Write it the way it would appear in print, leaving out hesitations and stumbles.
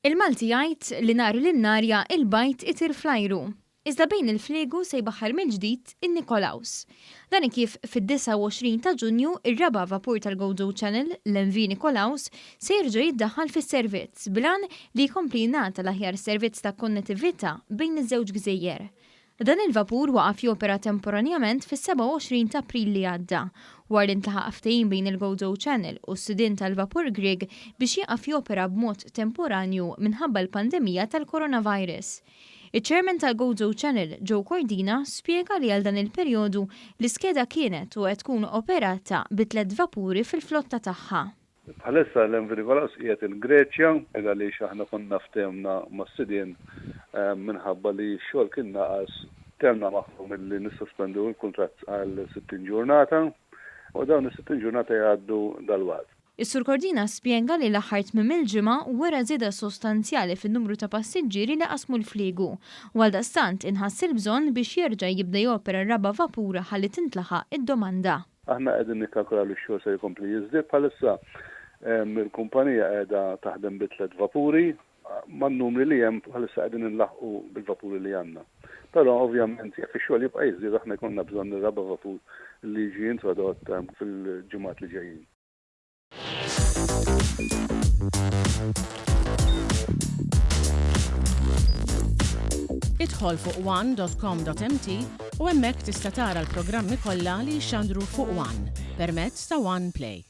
Il-Malti jgħid li nhar l-Imnarja il-bajd itir fl-ajru. Iżda bejn il-fliegu se jbaħħar mill-ġdid in-Nikolaus. Dan hekk kif fid-29 ta' Ġunju ir-raba' vapur tal-Gozo Channel, l-MV Nikolaus, se jerġa' jiddaħħal fis-servizz bil-għan li jkompli jingħata l-aħjar servizz ta' konnettività bejn iż-żewġ gżejjer. Dan il-vapur waqaf jopera temporanjament fis-27 ta' April li għadda, wara li ntlaħaq ftehim bejn il-Gozo Channel u s-sidien tal-vapur Grieg biex jieqaf jopera b'mod temporanju minħabba l-pandemija tal-coronavirus. Iċ-Chairman tal-Gozo Channel, Joe Cordina, spjega li għal dan il-perjodu l-iskeda kienet u qed tkun operata bi tlett vapuri fil-flotta tagħha. Bħalissa l-MV Nikolaos qiegħed il-Greċja għaliex aħna konna ftehmna mas-sidien minħabba li x-xogħol kien naqas ftehmna magħhom illi nissospendu l-kuntratt għal 60 ġurnata u dawn is-60 ġurnata jgħaddu dalwaqt. Is-Sur Cordina spjega li l-aħħar tmiem il-ġimgħa wera żieda sostanzjali fin-numru ta' passiġġieri li qasmu l-fliegu u għaldaqstant inħass il-bżonn biex jerġa' jibda jopera r-raba' vapur ħalli tintlaħaq id-domanda. Aħna qegħdin nikkalkulaw li x-xogħol ser ikompli jiżdied. Bħalissa il-kumpanija qiegħda taħdem bi tlett vapuri. Man-numri li hemm bħalissa qegħdin inlaħħqu bil-vapuri li għandna. Però ovvjament jekk ix-xogħol jibqa' jiżdied aħna jkollna bżonn ir-raba' vapur li jiġi introdott fil-ġimgħat li ġejjin. Idħol fuq one.com.mt u hemmhekk tista' tara l-programmi kollha li jixxandru fuq One permezz ta' One Play.